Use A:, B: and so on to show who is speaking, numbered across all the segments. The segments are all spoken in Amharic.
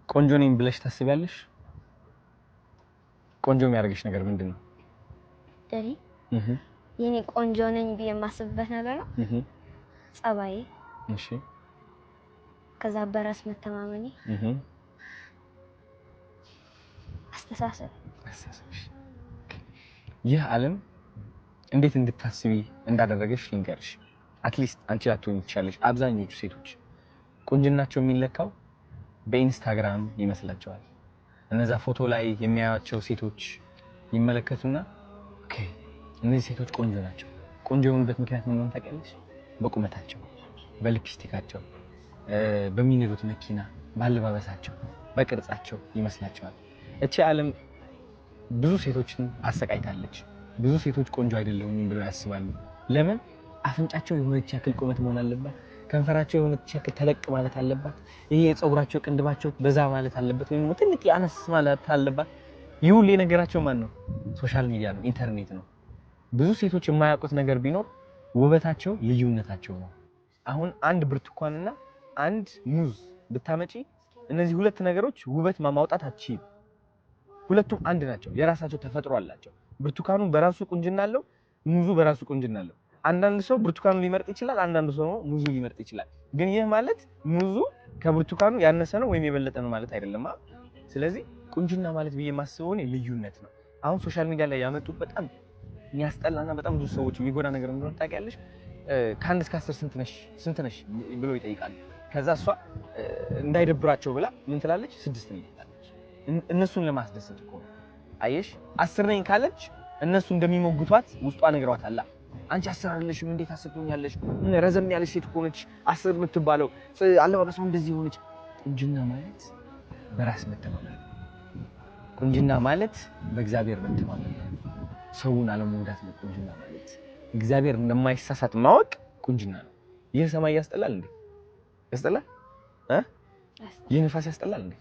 A: ቆንጆ ነኝ ብለሽ ታስቢያለሽ? ቆንጆ የሚያደርግሽ ነገር ምንድን ነው?
B: ደሪ የኔ ቆንጆ ነኝ ብዬ የማስብበት ነገር ነው ጸባዬ፣ ከዛ በራስ መተማመኔ፣ አስተሳሰብ።
A: አስተሳሰብሽ። ይህ ዓለም እንዴት እንድታስቢ እንዳደረገሽ ልንገርሽ። At least አንቺ ላትሆኚ ትችያለሽ። አብዛኞቹ ሴቶች ቁንጅናቸው የሚለካው በኢንስታግራም ይመስላቸዋል። እነዛ ፎቶ ላይ የሚያዩቸው ሴቶች ይመለከቱና okay እነዚህ ሴቶች ቆንጆ ናቸው። ቆንጆ የሆኑበት ምክንያት ምን እንደሆነ ታውቂያለሽ? በቁመታቸው፣ በሊፕስቲካቸው፣ በሚነዱት መኪና፣ በአለባበሳቸው፣ በቅርጻቸው ይመስላቸዋል። እቺ ዓለም ብዙ ሴቶችን አሰቃይታለች። ብዙ ሴቶች ቆንጆ አይደለሁም ብለው ያስባሉ። ለምን? አፍንጫቸው የሆነች ያክል ቁመት መሆን አለባት። ከንፈራቸው የሆነች ያክል ተለቅ ማለት አለባት። ይሄ የፀጉራቸው ቅንድባቸው በዛ ማለት አለበት፣ ወይም ትንሽ አነስ ማለት አለባት። ይህ ሁሉ የነገራቸው ማን ነው? Social media ነው፣ ኢንተርኔት ነው። ብዙ ሴቶች የማያውቁት ነገር ቢኖር ውበታቸው ልዩነታቸው ነው። አሁን አንድ ብርቱካንና አንድ ሙዝ ብታመጪ እነዚህ ሁለት ነገሮች ውበት ማውጣት አትችይም። ሁለቱም አንድ ናቸው፣ የራሳቸው ተፈጥሮ አላቸው። ብርቱካኑ በራሱ ቁንጅና አለው፣ ሙዙ በራሱ ቁንጅና አለው። አንዳንድ ሰው ብርቱካኑ ሊመርጥ ይችላል፣ አንዳንድ ሰው ሙዙ ሊመርጥ ይችላል። ግን ይህ ማለት ሙዙ ከብርቱካኑ ያነሰ ነው ወይም የበለጠ ነው ማለት አይደለም። ስለዚህ ቁንጅና ማለት ብዬ የማስበው እኔ ልዩነት ነው። አሁን social media ላይ ያመጡት በጣም የሚያስጠላና በጣም ብዙ ሰዎች የሚጎዳ ነገር እንደሆነ ታውቂያለሽ። ከ1 እስከ 10 ስንት ነሽ፣ ስንት ነሽ ብሎ ይጠይቃሉ። ከዛ እሷ እንዳይደብራቸው ብላ ምን ትላለች? 6 ነኝ ትላለች። እነሱን ለማስደሰት እኮ ነው። አየሽ፣ 10 ነኝ ካለች እነሱ እንደሚሞግቷት ውስጧ ነግሯታል። አንቺ 10 አይደለሽም፣ እንዴት 10 ትሆኛለሽ? ረዘም ያለች ሴት እኮ ነች 10 የምትባለው፣ አለባበሷ እንደዚህ ሆነች። ቁንጅና ማለት በራስ መተማመን፣ ቁንጅና ማለት በእግዚአብሔር መተማመን፣ ሰውን አለመውዳት ነው። ቁንጅና ማለት እግዚአብሔር እንደማይሳሳት ማወቅ ቁንጅና ነው። ይህ ሰማይ ያስጠላል እንዴ? ያስጠላል እ ይህ ንፋስ ያስጠላል እንዴ?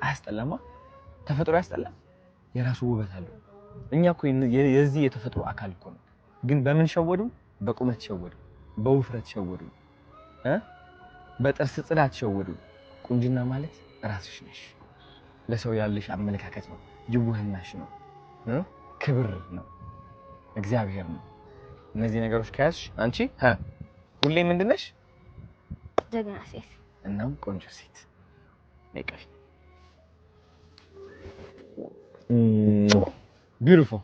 A: አያስጠላማ። ተፈጥሮ ያስጠላል? የራሱ ውበት አለው። እኛ እኮ የዚህ የተፈጥሮ አካል እኮ ነው። ግን በምን ሸወዱ? በቁመት ሸወዱ፣ በውፍረት ሸወዱ፣ እ በጥርስ ጽዳት ሸወዱ። ቁንጅና ማለት ራስሽ ነሽ። ለሰው ያለሽ አመለካከት ነው፣ የውህናሽ ነው፣ ክብር ነው፣ እግዚአብሔር ነው። እነዚህ ነገሮች ከያዝሽ አንቺ ሁሌ ምንድን ነሽ?
B: ጀግና ሴት።
A: እናም ቆንጆ ሴት። ነይ። Beautiful.